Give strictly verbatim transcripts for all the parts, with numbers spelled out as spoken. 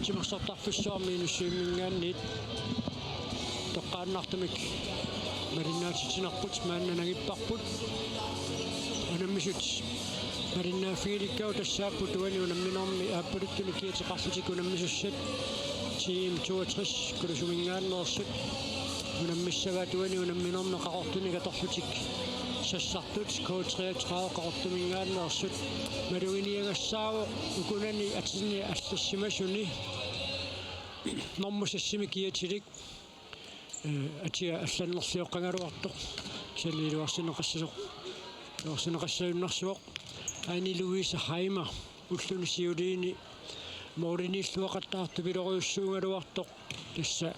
Timersortarfissuarmi Inussivimminngaanniit toqqaannartumik malinnaatitsinerput maanna nangipparput. Unammisut malinnaaffigilikkavut tassaapput uani unamminermi aappaluttunik kiateqarlutik unammisussat, Team toogtres Kulusuminngaanneersut. Unammissavaat uani unamminermi Qaqortunik atorlutik sassartut, K treogtredive Qaqortuminngaanneersut. Maluginiagassaavoq ukunani atinni allassimasuni. Normu seks-imi kiatilik, eh, atia allannerlioqqagaluartoq. Kisianni iluarsineqassasoq, iluarsineqassajunnarsuaq. Annie Louise Heimer ulluni siuliini målimiilluaqattaartupilorujussuugaluartoq. Tassa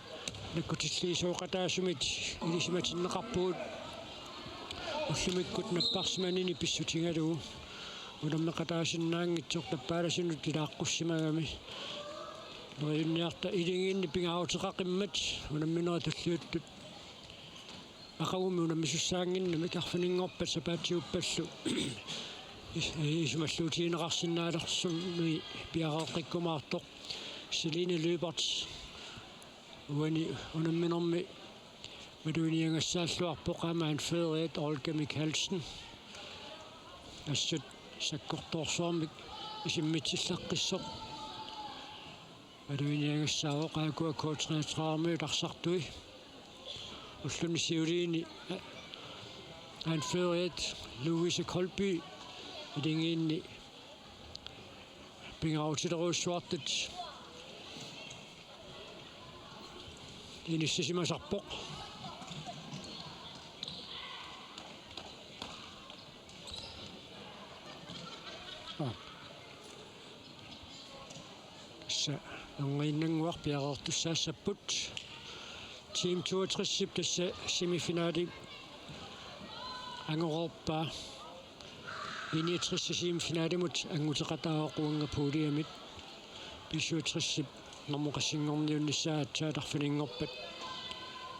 nakkutilliisooqataasumit ilisimatinneqarpugut. Ullumikkut napparsimanini pissutigalugu unammeqataasinnaanngitsoq tappaalasunut ilaaqqussimagami. Neriunniarta iligiinni pingaaruteqaqimmat unamminerit tulliuttut aqagummi unammisussaannginnamik arfininngorpat sapaatiuppallu is-, isumalluutigineqarsinnaalersunik piareeqqikkumaartoq. Celine Lyberth uani unamminermi maluginiagassaalluarpoq aamma anføreriat Olga Mikaelsen. Assut sakkortoorsuarmik isimmitsillaqqissoq. Maluginiagassaavoq aajuku K treogtredive-miut arsartui. Ulluni siuliini, eh, anføreriat Louise Kolby iligiinni pingaarutilerujussuartut inissisimasarpoq. Aa. Tassa erniinnannguaq piareertussaassapput. Team toogtres-ip tassa semifinali angoreerpaa. I niogtres semifinalimut annguteqataavoq uunga puljemit. B syvogtres-ip normu qassinngorniunnissaa aatsaat arfininngorpat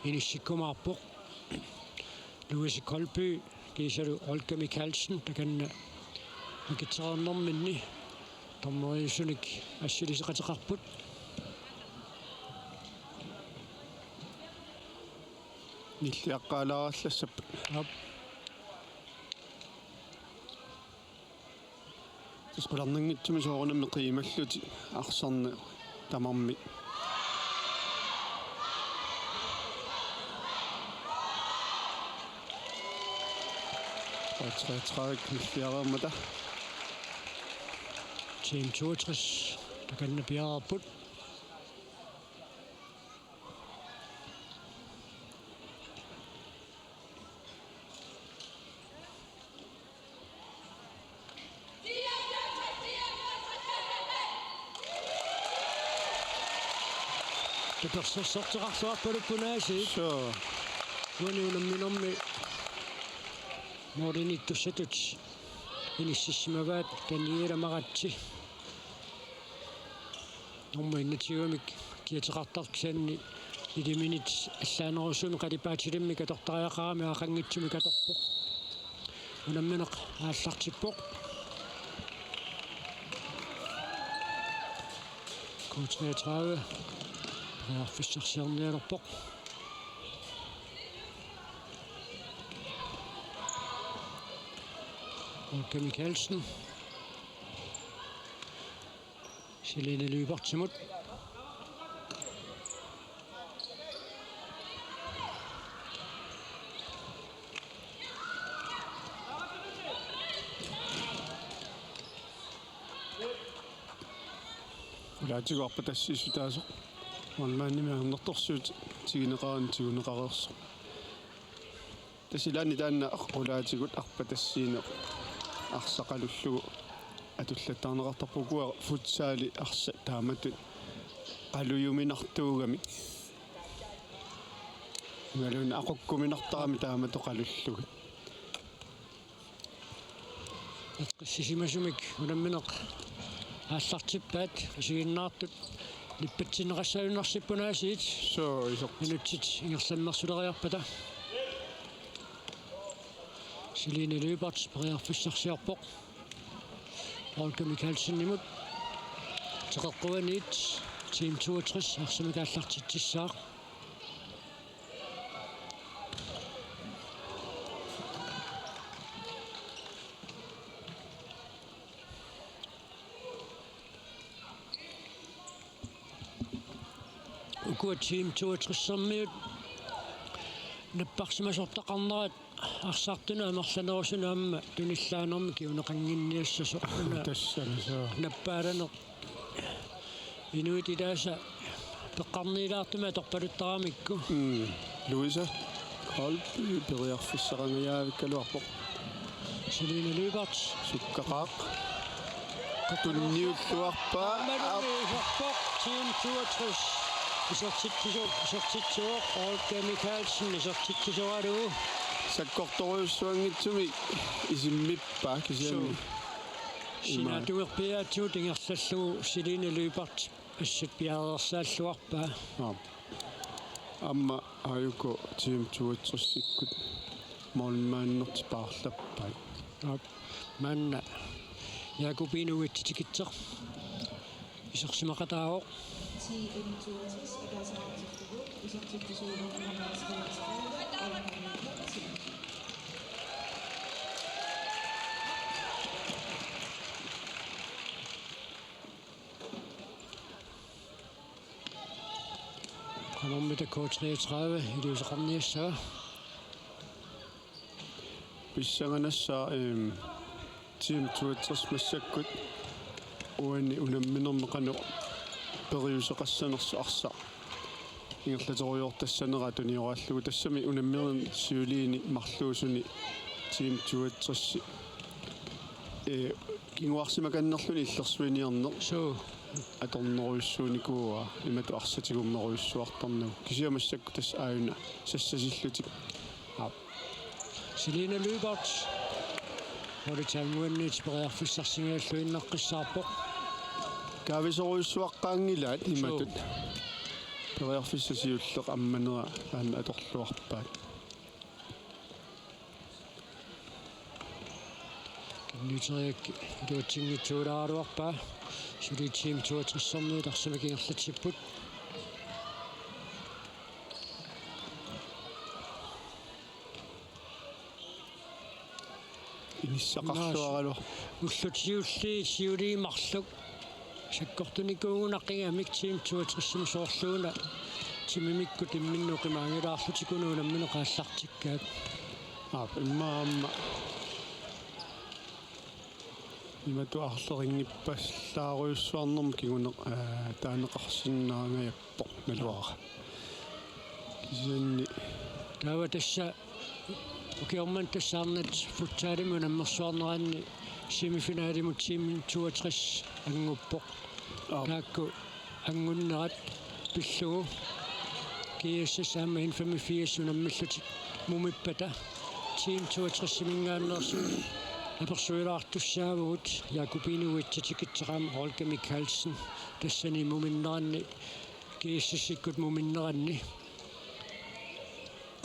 inissikkumaarpoq. Louise Kolby kiisalu Olga Mikaelsen takanna akitsereernerminni dommeriusunik assiliseqateqarput. Nilliaqqaalaarallassapput. Aap. Tassa qularnanngitsumik soorunami qiimallutik arsarneq tamarmik. K treogtredive nilliareermata. Team toogtres takanna piareerput. Tapersersorteqarluarpaluppoq aasiit. Suu. Uani unamminermi målimiittussatut inississimavaat Daniela Maratse. Normu enogtyvemik kiateqartartoq kisianni iliminit allaanerusumik qalipaatilimmik atortariaqarami aaqanngitsumik atorpoq. Unammineq aallartippoq. K treogtredive periarfissarsiornialerpoq. Olga Mikaelsen. Celine Lyberthimut. Qulaatigut arpatassiissutaasoq. Målmandimik annertorsiut tiguneqarani tiguneqareersoq. Tassa ilaanni taanna qulaatigut arpatassiineq arsaq qalullugu atullattarneqartarpoq, ukua futsali arsaq taamatut qalujuminartuugami. Imaluunniit aqukkuminartarami taamatut qalullugit. Eqqissisimasumik unammineq aallartippaat, isiginnaartut nippatsinneqassagunarsipput aasiit. Suu, isoq. Minutsit ingerlammersuleriarpata. Celine Lyberth periarfissarsiorpoq. Olga Mikaelsenimut. Teqeqquaniit Team toogtres arsamik aallartitsissaaq. Ukua Team toogtressermiut napparsimasortaqarnerat arsartunut amerlanerusunut aamma tunillaanermi kinguneqannginniassasoq una. Tassami suu. Nappaalaneq inuit ilaasa peqqarniilaartumik atorpaluttaramikku. Mm. Louise Kolby periarfissaqangajaavikkaluarpoq. Selina Lyberth. Sukkaqaaq. Tunniulluarpaa. Aammalumi iserpoq Team toogtres. Isertitsisoq, isertitsivoq Olga Michaelsen, isertitsisoralugu. Sakkortorujussuanngitsumik isimmippaa kisianni. Suu. Ima. Sinaatugerpiaatsugut ingerlallugu Selina Lyberth assut piareersaalluarpaa. Aap. Aamma aajuku Team toogtresikkut målmandertik paarlappaat. Aap. Maanna Jakobine Uitsatikitseq isersimaqataavoq. T M toogtres er altså afsluttet. Isertitsisuuvoq nummer treogtredive, Olga Mikkelsen. Qanormita K treogtredive iliuuseqarniassava? Pissanganassaaq, ehm, Team toogtres massakkut uani unamminermi qanoq periuseqassanersoq arsaq ingerlaterujoortassanera tunioraallugu, tassami unamminerit siuliini marluusuni Team toogtres, eh, kinguarsimakannerluni illersuiniarneq. Suu. Atornerujussuunikuuaa imatut arsaq tigummerujussuartarnagu. Kisianni massakkut tassa aajuna sassasillutik. Aap. Selina Lyberth. Holdit anguanniit periarfissarsigalluinnaqqissaarpoq. Kaavisorujussuaqqaanngilaat imatut. Suu. Periarfissaq siulleq ammanera taanna atorluarpaat. Kinniteriak iluatsinngitsuulaaraluarpaa. Suli Team toogtressermiut arsamik ingerlatsipput. Inissaqarluaralu. Ullut siulliit siuliit marluk sakkortunikuugunaqigami Team toogtresimi soorluuna timimikkut imminnut qimaanngilaarlutik una unammineq aallartikkaat. Aap, immaqa aamma imatut aarlerinngippallaarujussuarnermut kinguneq, aa, taaneqarsinnaangajappoq naluara. Kisianni. Taava tassa ukioq manna tassaarnat futsalimi unammersuarneranni semifinalimut Team toogtres anguppoq. Aap. Taakku angunnerat pillugu G S S aamma N femogfirs unammillutik mumippata Team toogtresiminngaanneersut apersuilaartussaavugut Jakobine Uitsatikitseq aamma Olga Michaelsen tassani muminneranni G S S-ikkut muminneranni.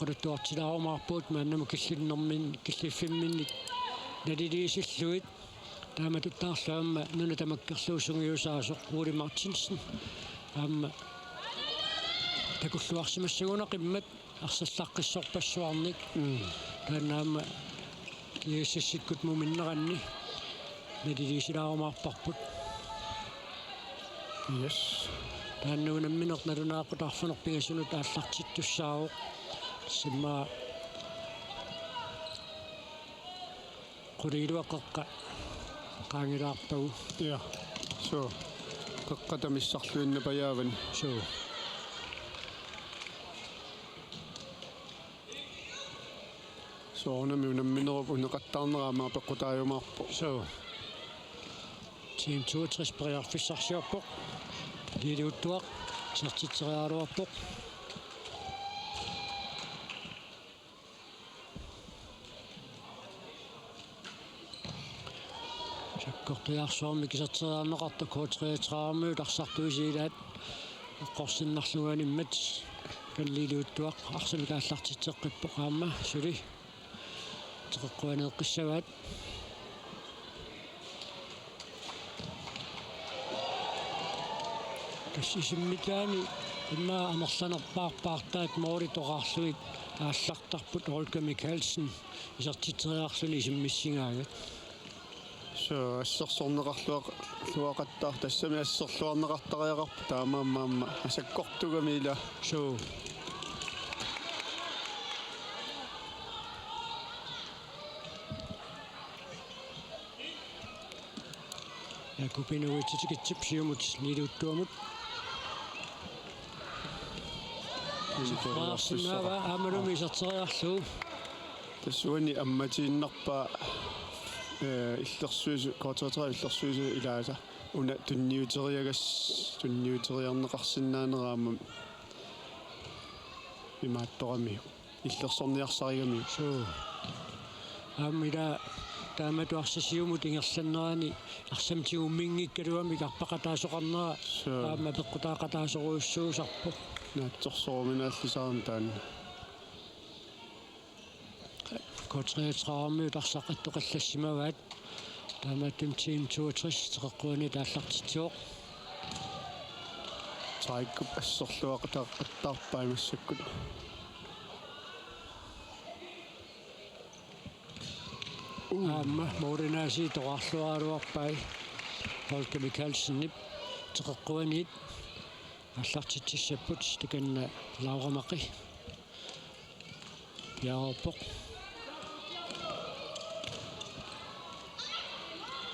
Oqaluttuartilaarumaarpugut maannamut killinnermin-, killiffimminnik naliliisillugit. Taamatuttaarlu aamma nuna tamakkerlugu sungiusaasoq Ole Martinsen. Aamma takulluarsimassagunaqimmat arsallaqqissorpassuarnik. Mm. Taanna aamma G S S-ikkut muminneranni naliliisilaarumaarparput. Yes. Taanna unammineq nalunaaqutaq arfineq-pingasunut aallartittussaavoq. Simma quliilua qeqqa qaangilaarpagu. Ja. Suu. Qeqqata missarluinnapajaavani. Suu. Soorunami unamminerup uneqattaarnera aamma peqqutaajumaarpoq. Suu. Team toogtres periarfissarsiorpoq. Liliuttuaq isertitseriaraluarpoq. Sakkortariarsuarmik iserteriarneqartoq K treogtredive-miut arsartuisa ilaat eqqorsinnarlugu animmat. Kan Liliuttuaq arsamik aallartitseqqippoq aamma suli teqeqquaneeqqissavaat. Tassa isimmitaani immaqa amerlanerpaarpaartaat målit oqarlugit aallartarput Holger Mikaelsen isertitseriarluni isimmissigaagat. Suu, assersorneqarluaq-, -luaqattaar-, tassami asserluarneqartariaqarpoq taamaammat aamma asakkortugami ila. Suu. Jakobine Uitsatikitsip siumut Niluuttuamut. Iserteriarfissaqarpoq. Aammalumi iserteriarlugu. Tassa uani ammatiinnarpaa, eh, illersuisu-, K treogtredive illersuisui ilaasa. Una tunniuteriagas-, tunniuteriarneqarsinnaanera aamma imaattoramiuk. Illersorniarsarigamiuk. Suu. Aamma ila taamatut arsaq siumut ingerlanerani arsamik tigumminngikkaluamik arpaqataasoqarnera. Suu. Aamma peqqutaaqataasorujussuusarpoq. Naatsorsoruminaallisarami taanna. K treogtredive-miut arsaq attoqqallassimavaat. Taamaattumik Team toogtres teqeqquaniit aallartitsivoq. Taikkup asserluaqattaarpaa massakkut. Aamma målinaasiit oqarluaraluarpai Holger Mikaelsenip teqeqquaniit aallartitsissapput, takanna Laura Maqe. Piareerpoq.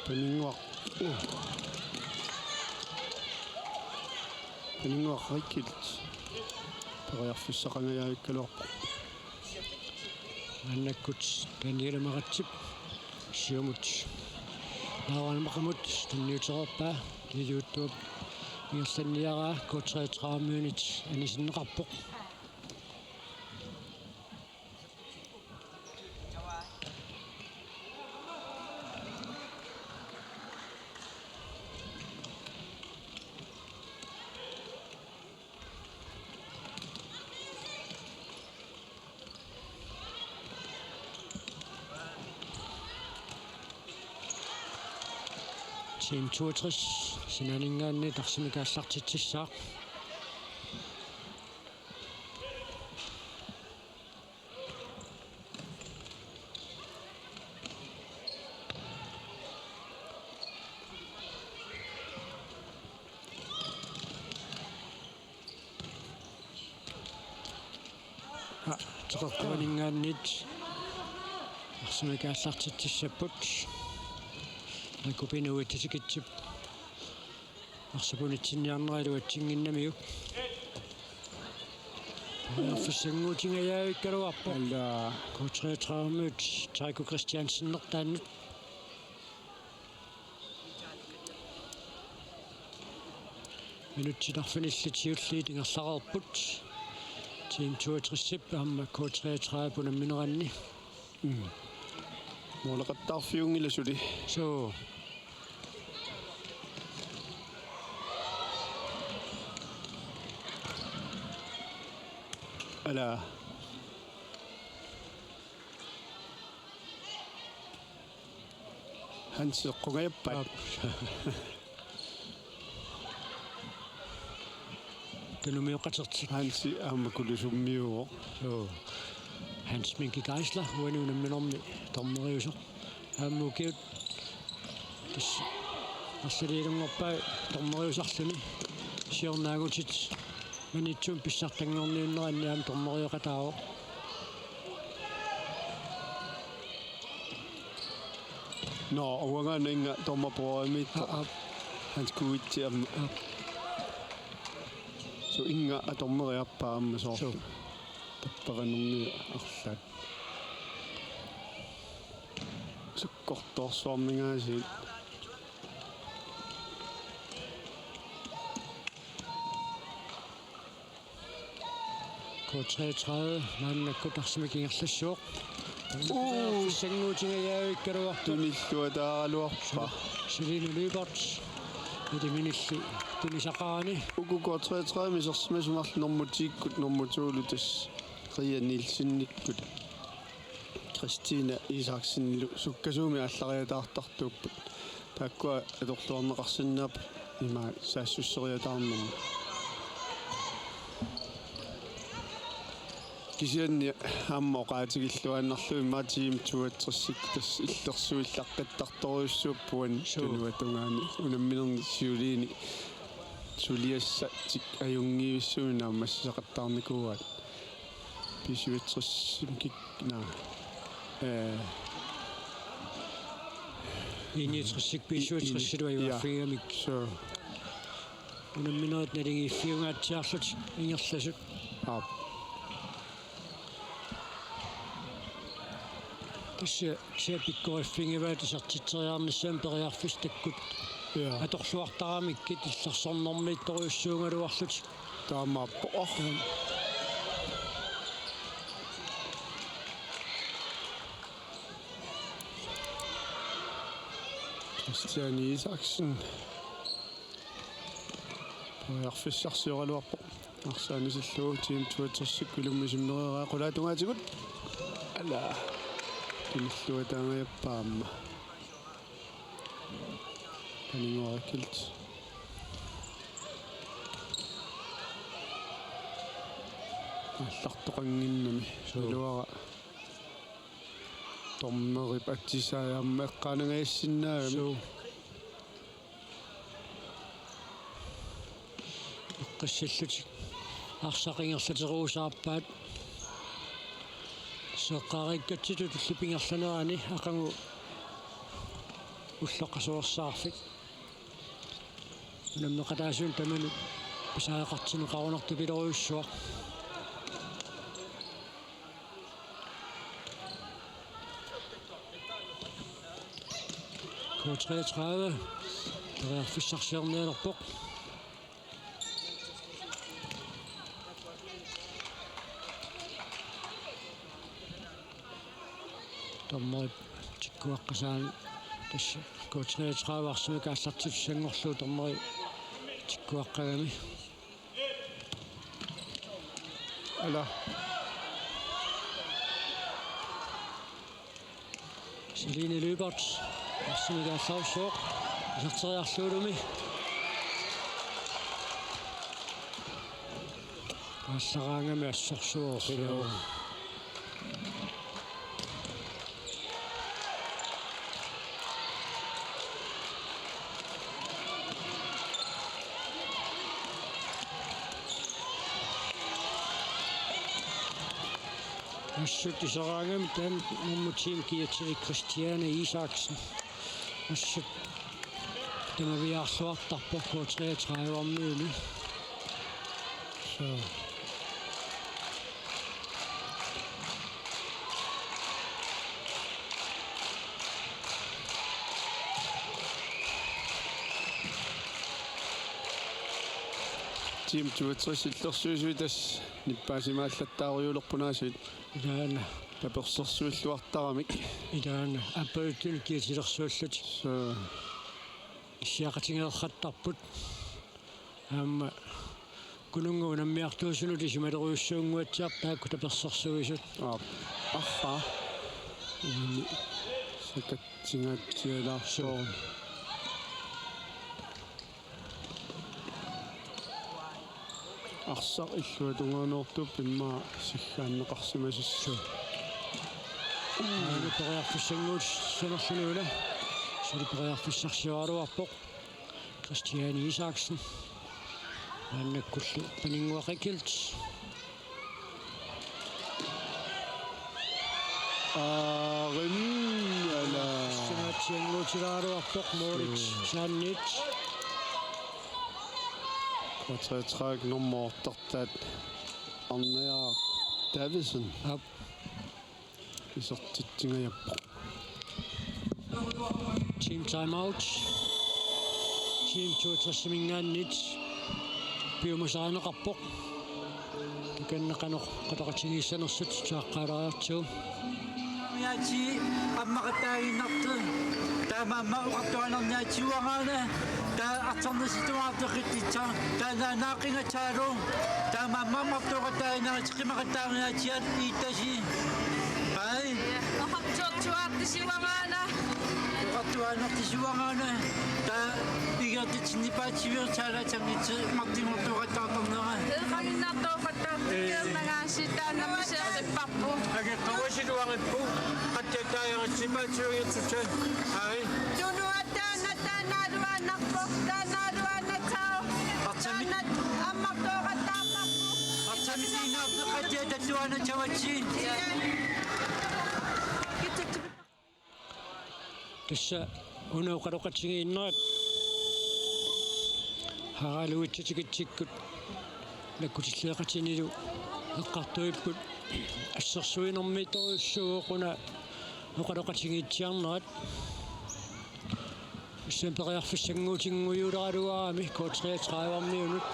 Paninnguaq. Uh. Paninnguaq Rikkilt. Periarfissaqangajavikkaluarpoq. Maannakkut Daniela Maqatsip siumut Laura Maqemut tunniutereerpaa, Niluuttuap ingerlanniaraa K treogtredive-miunit anisinneqarpoq. Team toogtres sinaaninngaanniit arsamik aallartitsissaaq. Teqeqquaninngaanniit arsamik aallartitsissapput. Jakobine Uitsatikitsip arsaq punitsinniarnera iluatsinnginnamiuk. Periarfissannguutingajavikkaluarpoq. Alla. K treogtredive-miut Taiko Christiansenertaannut. Minutsit arfinillit siulliit ingerlareerput. Team toogtresip aamma K treogtredip unammineranni. Mm. Måleqattaarfiunngilaq suli. Suu. Ala. Hansi eqqungajappat. Aap. Kanumioqatertik. Hansi aamma kulusummiuvoq. Joo. Hans Minki Geisler uani unamminermi dommeriusoq. Aamma ukiut tassa arsaliilunngorpai dommeriusarluni. Siornaagutit Maniitsuumi pissartanngorniunneranni aamma dommerioqataavoq. Nå, uangaana inga dommer på mitt. Aap, aap. Hans Kuitsi aamma. Aap. Suu inga dommeriarpaa aamma soorlu. Suu. Tappavanermi arlaat. Sukkortoorsuarmingaasiit. K treogtredive maannakkut arsamik ingerlassivoq. Uu. Sannguutingajavikkaluartoq. Tunilluataaraluarpaa. Selina Lyberth. Iliminilli tunisaqarani. Uku K treogtredive isersimasut marluk nummer ti-kkut nummer to-lu tassa Ria Nielsenikkut Christina Isaksenilu sukkasuumik aallariataartartuupput. Taakkua atorluarneqarsinnaapput. Ima saassusseriataarnermi. Kisianni aamma oqaatigilluinnarlugu immaqa Team toogtres-ikkut tassa illersuillaqqittartorujussuupput. Suu. Tunuatungaani unamminerni siuliini suliassatik ajunngivissuit naammassisaqattaarnikuuaat. B syvogtres-imik, naa. Øh. I niogtres-ikkut B syvogtres-ilu, ja, ajugaaffigigamik. Suu. Unamminerit naligiiffiungaatsiarlutik ingerlasut. Aap. Tassa kisianni pikkoriffigivaat isertitseriarnissamut periarfissat takkut. Ja. Atorluartaramikkit illersornermiittorujussuugaluarlutik. Taamaappoq. Christian Isaksen. Periarfissarsioraluarpoq. Arsaq anisillugu Team toogtres-ikkut ilummi simmereeraa qulaatungaatigut. Ala. Tunilluataangajappaa aamma. Paninnguaq Akilt. Aallartoqannginnami. Suu. Iluara. Dommerip atisai aamma eqqaanangajassinnaagami. Suu. Eqqissillutik arsaq ingerlateruusaarpaat. Seqqaariikkatsitut tulliup ingerlanerani aqagu ulloqasuersaarfik. Unammeqataasut tamanut pisariaqartinneqarunartupilorujussuaq. K treogtredive. Periarfissarsiornialerpoq. Dommerit tikkuaqqasaanni tassa K treogtredive arsamik aallartittussanngorlugu dommeri tikkuaqqagami. Ala. Celine Lyberth. Arsamik aallarussaaq. Iserteriarlugulumi. Aallaraangami assorsuaq. Suu. Assut iseraangami taanna nummer ti-mik kiatsilik Christiane Isaksen. Assut tamaviaarluartarpoq K treogtredive-miuni. Suu. Team toogtres illersuisui tassa nippaasimaalattaarujuulerput aasiit. Ilaana. Tapersersuilluartaramik. Ilaana. Aappaluttunik kiatilersuallutik. Suu. Issiaqatigeeqqattarput. Aamma Kununnguup unammiartuusunut isumalerujussuunnguatsiarpoq taakku tapersersuisut. Aap. Arraa. Uani sakatsingatsialaarsoorn. Arsaq illuatungaanoortuup immaqa siggaanneqarsimasassaaq. Aana periarfissannguutissanerluni una. Suli periarfissarsioraluarpoq. Christiane Isaksen. Maannakkullu Paninnguaq Akilt. Aarim, ala. Sinatsianguutilaaruarpoq Moritz. Mm. Sandit. K treogtredive nummer otteqtaat Arnaja Davidsen. Aap. Isertitsingajappoq. Team timeout. Team toogtres-iminngaanniit piumasarineqarpoq. Takanna qanoq qataqatigiissanersut saaqqaalaariartigu. Miachi ammaqataaginnartoq. Taamaammat oqartuaannarniatsiuaraana. Taava artornissittuartoqqittitsa. Taanna naaqingatsaalu. Taamaammat ammaqataaginnartoq. Qimaqattaarniatsiat iittasi. Ai. Oqartuartuaartisiuaraana. Oqartuaannartisiuaraana. Taava Tinnipaatsiviusaalaatsamnitsi martinngortuuqattaartarnera. Eqaginnartuuqattaartikkeernagaasi taannami seeqqipparput. Ageqqarusiluarippu. Qattiattaajaritsi paatsiviutsutsa. Ai. Tunuattaanna taannaaluaannarpoq, taannaaluaannatsaaq. Artsami. Taanna ammartuuqattaarparput. Artsami tiinnaarti qattiatattuaannatsavatsi. Tassa una oqaloqatigiinnerat Haralduitsa tikitsikkut nakkutilleeqatinilu eqqartuipput. Assersuinermiittorujussuuvoq una oqaloqatigiitsiarnerat. Tassa periarfissannguutinngujuleraluarami K treogtredive-miunut.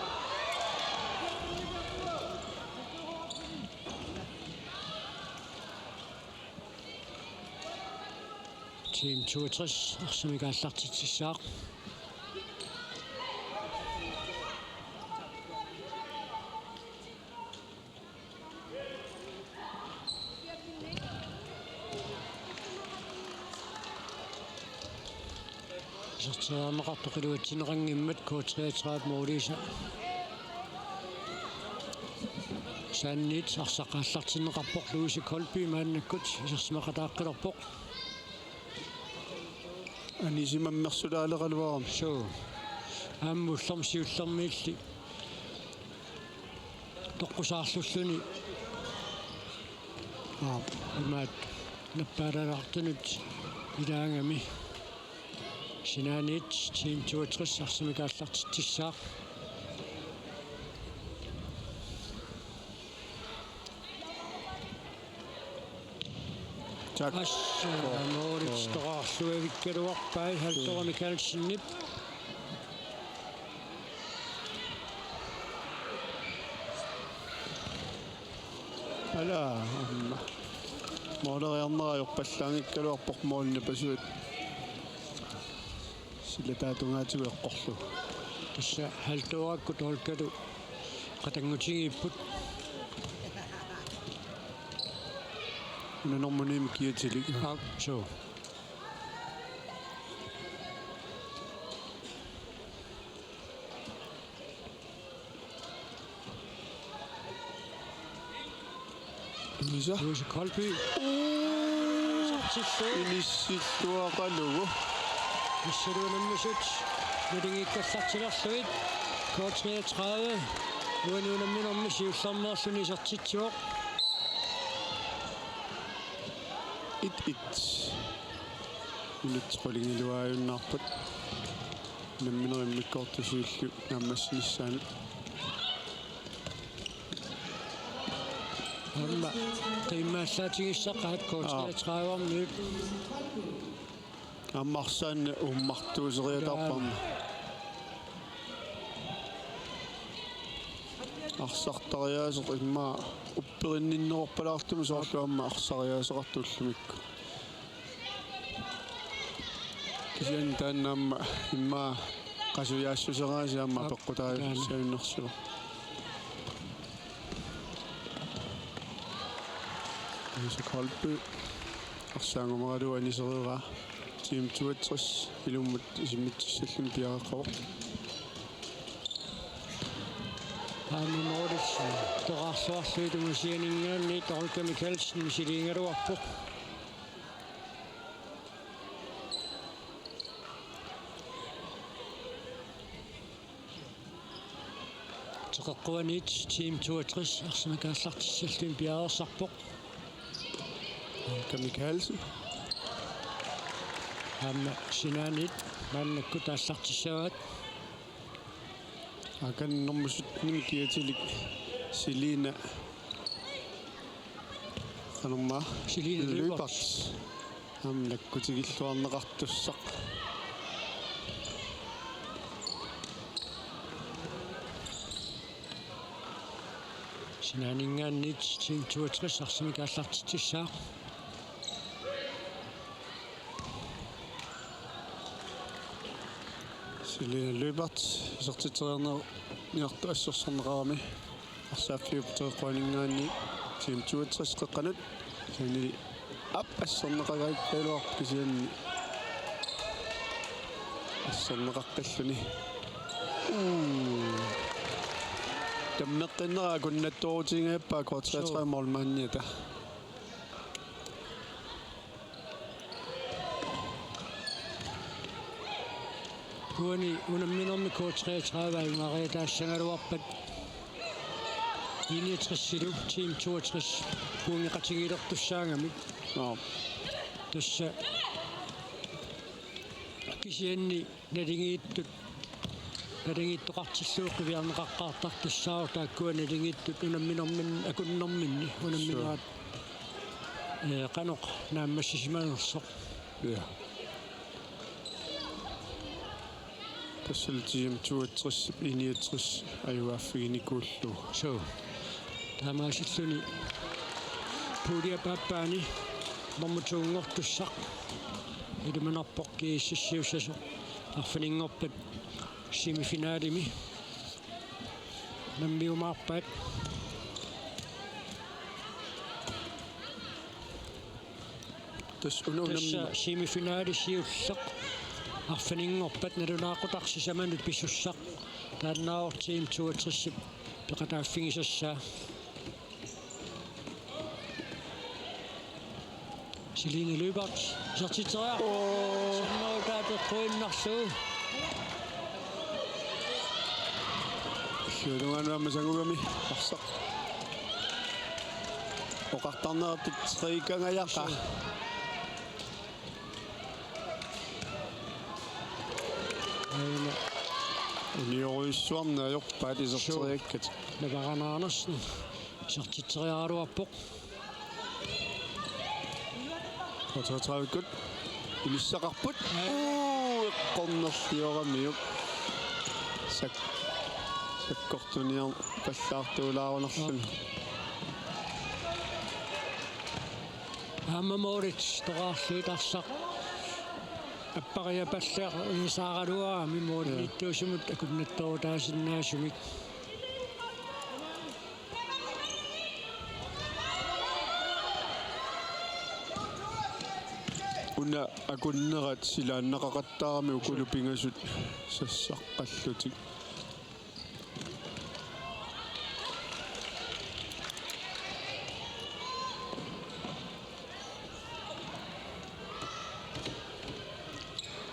Team toogtres arsamik aallartitsissaaq. Isertitseriarneqartoq iluatsinneqanngimmat K treogtredive-p måliisa. Saanniit arsaq aallartinneqarpoq, Louise Kolby maannakkut isersimaqataaqqilerpoq. Anisimammersulaaleraluarami. Suu. Aamma ullormi siullermiilli toqqusaarlulluni. Aap. Imaat nappaalalaartunut ilaagami. Sinaaniit Team toogtres arsamik aallartitsissaaq. Tak. Assa, målit toqqaarluavikkaluarpai Halldora Mikaelsenip. Ala, aamma. Måleriarnera ajorpallaanngikkaluarpoq målinipassuit. Sila taatungaatigut eqqorlugu. Tassa Halldoraakkut Olgalu qatanngutigiipput. Una nummer ni-mik kiatilik. Aap, suu. Louise. Louise Kolby. Isertitsi. Inissilluaqalugu. Missaluunammisut nalingiikkallartilerlugit. K treogtredive. Uani unamminermi siullermeerluni isertitsivoq. Et et. Minutsit qulingiluaajunnaarput. Unammineq immikkoortusiullu naammassinissaanut. Aamma qiimmaallaatigissaqqaat K treogtredive-miut. Aamma arsaanni uummartuuseriataarparma. Arsartariaaseq immaqa upperinninnerorpalaartumik soorlu aamma arsariaaseqartoq ullumikkut. Kisianni taanna aamma immaqa qasujaassuseraasi aamma apeqqutaajunnersivoq. Louise Kolby arsaangumaralugu anisereeraa. Team toogtres ilummut isimmitsissalluni piareeqqavoq. Aamma målip toqqaarluarlugu tungasianinngaanniit Olga Mikaelsen misiliigaluarpoq. Teqeqquaniit Team toogtres arsamik aallartissalluni piareersarpoq. Olga Mikaelsen. Aamma sinaaniit maannakkut aallartissavaat. Akan nummer sytten kiatilik Selina. Qanormaa? Selina Lyberth. Lyberth. Aamma nakkutigilluarneqartussaq. Sinaaninngaanniit Team toogtres arsamik aallartitsissaaq. Selina Lyberth isertitseriarniartoq assersorneqarami. Arsaaffiup teqeqquaninngaanniit Team toogtres qeqqanut. Kisianni aap asserneqagaluarpoq kisianni. Asserneqaqqilluni. Uu. Tammeqqinnera akunnattoorutigigappaa K treogtredive målmandiata. Uani unamminermi K treogtredive ajugariataassagaluarpat I niogtresilu Team toogtres pointeqatigiilertussaagamik. Nå. Tassa kisianni naligiittut, naligiittoqartillugu qiviarneqaqqaartartussaavoq taakkua naligiittut unamminermin-, akunnerminni unamminerat, ee, qanoq naammassisimanersoq. Ja. Tassalu Team toogtres, I niogtres ajugaaffiginikuullugu. Suu. Taamaasilluni puljip aappaani nummer to-nngortussaq ilimanarpoq G S S-iussasoq. Arfininngorpat semifinalimi nammiumaarpaat. Tassa una-, unam- Tassa semifinali siulleq arfininngorpat nalunaaqutaq sisamanut pisussaq. Taannaavoq Team toogtres-ip peqataaffigisassaa. Celine Lyberth, isertitseriarpoq. Åh. Sannerutaa peqquinnarlugu. Illuatungaanut aamma sangugami arsaq. Oqartarnertut triikangajaqa. Aana. Uniorujussuarneq ajorpaat iserteriakkat. Suu. Navaranaarnersen isertitseriaraluarpoq. K treogtredive-kkut. Inissaqarput. Uu, eqqornerlioramiuk. Sak-, sakkortuniorpallaartuulaarunarluni. Aamma målit toqqaarlugit arsaq. Appariapalleq isaaraluarami målimiittuusimut akunnattoorutaasinnaasumik. Una akunnerat silaannaqaqattaarami ukulu pingasut sassaqqallutik.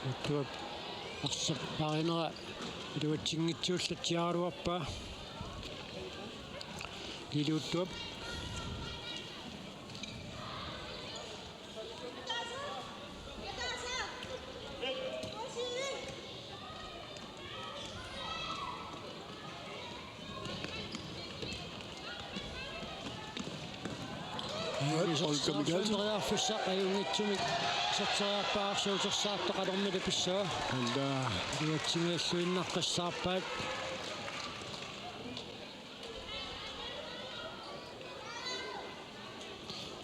Uttuap arsaq parinera iluatsinngitsuullatsiaraluarpaa. Lili Uttuap. Olga Michaelsen. Periarfissaq ajunngitsumik iserteriarpaa arsuutersaartoqalermita pissava. Anda. Iluatsinngilluinnaqqissaarpaat.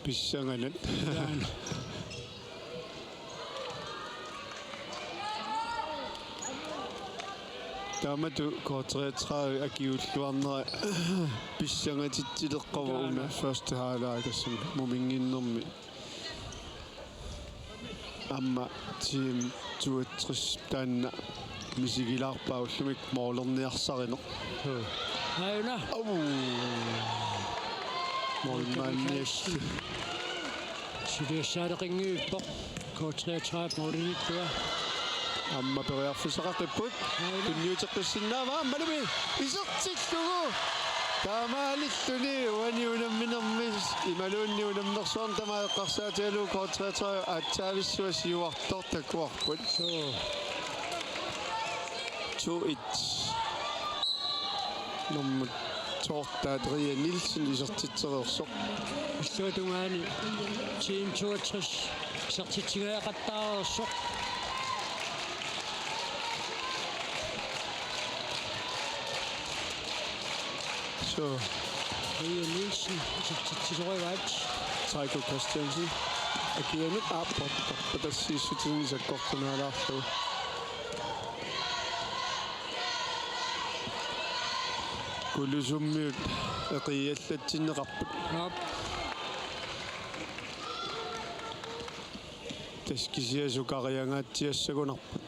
Pissanganaq. Taanna. Taamatut K treogtredive akiuulluarnera pissangatitsileqqavoq. Taanna. Una første halvleg tassami muminnginnermi. Aamma Team toogtres taanna misigilaarpaa ullumikkut målerniarsarineq. Aajuna. Au. Målmandiallu. Suliassaaleqinngivippoq. K treogtredive målimiittua. Aamma periarfissaqaqqipput. Aajuna. Tunniuteqqissinnaavaa aammalumi. Isertillugu. Taamaalilluni uani unamminermi imaluunniit unammersuarmi tamaat eqqarsaatigalugu K treogtredive aatsaavissuaq siuartoq takuarput. Suu. To et. Nummer to, Adrian Nielsen isertitsereersoq. Illuatungaani Team toogtres isertitsingajaqattaareersoq. Suu. Brian Nielsen isertitsisorivaat. Taiko Christiansen. Akianut aapportarpatassiissutinik sakkortunaalaarlugu. Kulusummiut eqiallatsinneqarput. Aap. Tassa kisianni sukariangaatsiassagunarput.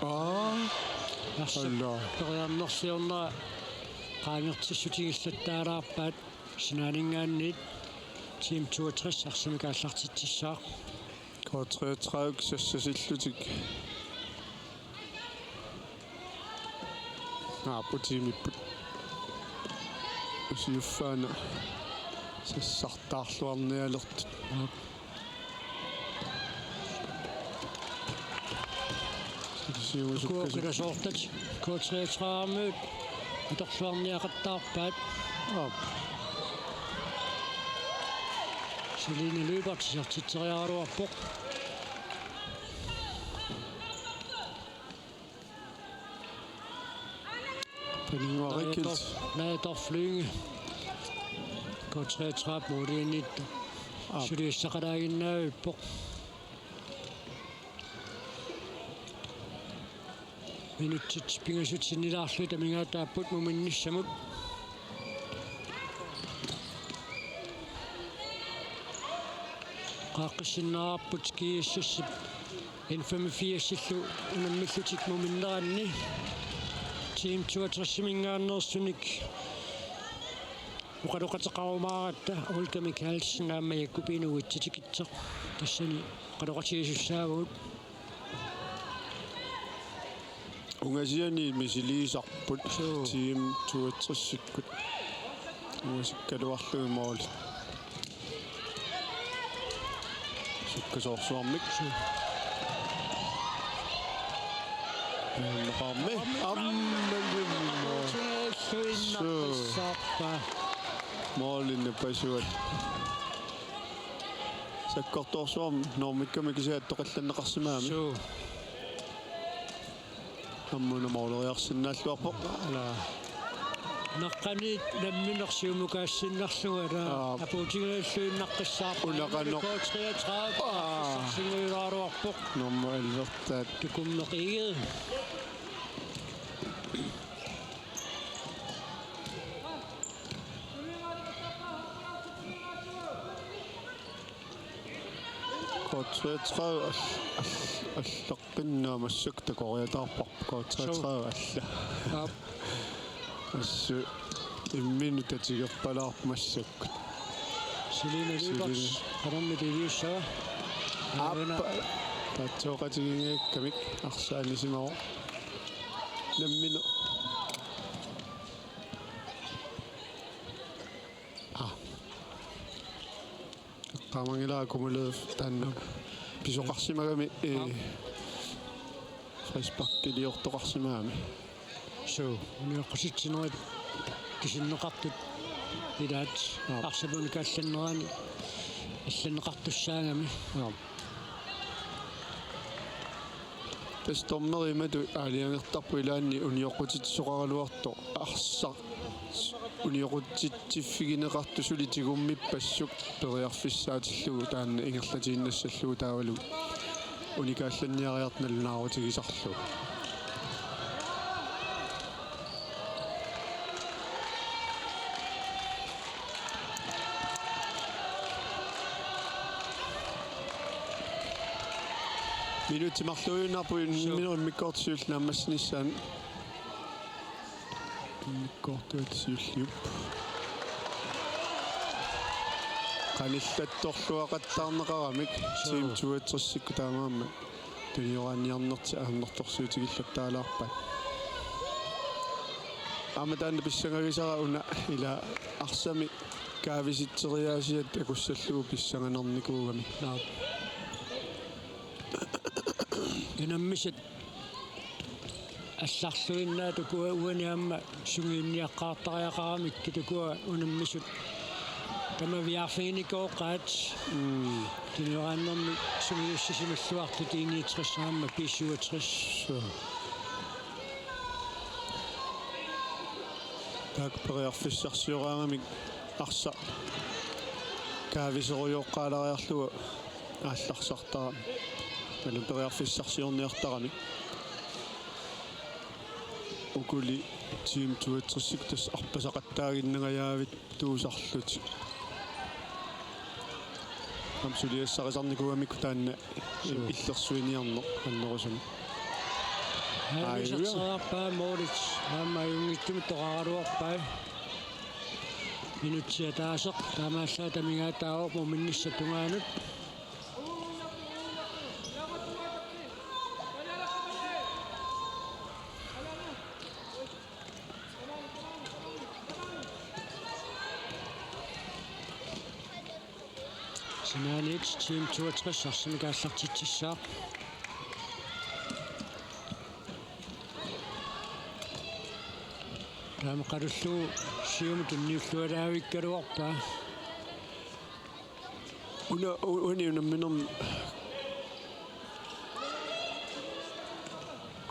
Aa. Alla. Periarnersiorna qaangertissutigillattaalaarpaat sinaaninngaanniit Team toogtres arsamik aallartitsissaaq. K treogtredive sassasillutik. Naapuq tiimipput. Usiuffaana sassartaarluarnialertut. Aap. Ukua qilasoortat K treogtredive-miut atorluarniaqattaarpaat. Aap. Selina Lyberth isertitseriaraluarpoq. Pernille Riegel. Naja Dorph, Naja Dorph Lynge. K treogtredive målimiittoq. Aap. Suliassaqalaaginnavippoq. Minutsit pingasut sinnilaarlugit amigaataapput muminnissamut. Qaaqqissinnaavarput G S S-ip N femogfirs-illu unammillutik muminneranni. Team toogtres-iminngaanneersunik oqaloqateqarumaaratta Olga Mikaelsen aamma Jakobine Uitsatikitseq tassani oqaloqatigisussaavugut. Ungasiani misiliisarput. Suu. Team toogtres-ikkut. Ungasikkaluarlugu mål. Sukkasoorsuarmik. Suu. Aamma. Aamma. Suu. Innarpassaarpa. Målinik pasuat. Sakkortoorsuarmik normikkamik kisiat toqallanneqarsimagami. Suu. Aamma una måleriarsinnaalluarpoq. Ala. Naqqaniit nammineq siumukaassinnarlugu, ala. Aap. Apuutigalluinnaqqissaarpoq. Una qanoq. K treogtredive. Aa. Singuilaaruarpoq. Nummer elleve-taat. Tukummeq Egede. K treogtredive al-, al-, allaqqinnaaq massakkut takoriataarparput K treogtredive alla. Aap. Assut imminut tatigerpalaarpoq massakkut. Selina Lyberth, Selina. Qanormi iliussava? Aap. Una. Taatsooqatigiinngikkamik arsaq anisimavoq. Nammineq. Aa. Eqqaamanngilara Kumu Løv taanna pisoqarsimagami, ee, aap, frisparkiliortoqarsimagami. Suu, unioqqutitsinerit kisinneqartut ilaat, aap, arsap unikaallannerani allanneqartussaagami. Aap. Tassa dommerit imatut aalajangertarput ilaanni unioqqutitsisoqaraluartoq arsaq unioqqutitsiffigineqartoq suli tigummiippassuk periarfissaatillugu taanna ingerlatiinnassallugu taavalu unikaallanniariartoq nalunaarutigisarlugu. Minutsit marluinnarput. Suu. Minut immikkoortoq siulleq naammassinissaanut. Immikkoortuata siulliup. Qanillattorluaqattaarneqaramik. Suu. Team toogtresikkut taamaammat. Tunioraanniarnertik ajornartorsiutigillattaalaarpaat. Aamma taanna pissangagisara una ila arsami kaavisitseriaasiat takussallugu pissanganarnikuugami. Naap. Unammisut allarluinnaat ukua uani aamma sungiunniaqqaartariaqaramikkit ukua unammisut tamaviaarfiginikooqaat. Mm. Tunioraannermik sungiussisimalluartut I niogtres aamma B syvogtres. Suu. Taakku periarfissarsioraangamik arsaq kaaviserujoqqaaleriarlugu aallarsartarami. Taanna periarfissarsiorniartarami. Ukuli Team toogtresikkut tassa arpasaqattaaginnangajaavittuusarlutik. Aamma suliassarisarnikuugamikku taanna, suu, illersuiniarneq annerusumik. Aajuna. Ajusaarpaa, målit aamma ajunngitsumik toqqagaluarpai. Minutsit ataaseq taamaallaat amigaataavoq muminnissap tungaanut. Sinaaniit Team toogtres arsamik aallartitsissaaq. Taamaqalullu siumut tunniullualaavikkaluarpaa. Una, u-, uni unamminermi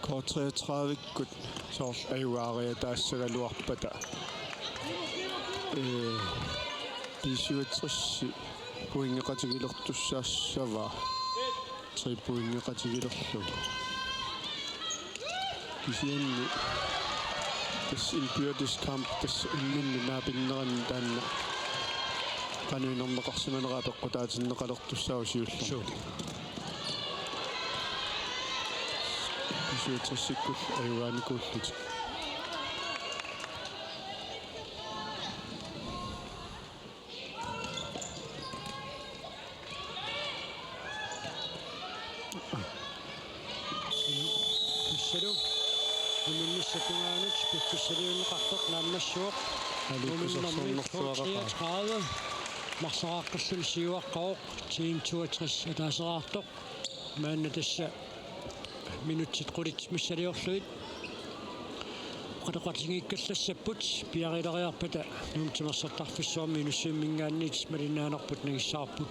K treogtredive-kkut soorlu ajugaariataassagaluarpata. Ee, B syvogtres pointeqatigilertussaassavaa. Tre pointeqatigilerlugu. Kisianni tassa indbyrdes kamp tassa imminnut naapinnerani taanna qanoq inerneqarsimanera apeqqutaatinneqalertussaavoq siullermik. Suu. B syvogtres-ikkut ajugaanikuullutik. Tassalu muminnissap tungaanut piffissaliunneqartoq naammassivoq. Muminnermi K treogtredive marloraaqqilluni siuaqqavoq Team toogtres ataaseraartoq. Maanna tassa minutsit qulit missiliorlugit oqaloqatigiikkallassapput, piareeriarpata Nuummi Timersortarfissuarmi Inussivimminngaanniit malinnaanerput nangissavarput.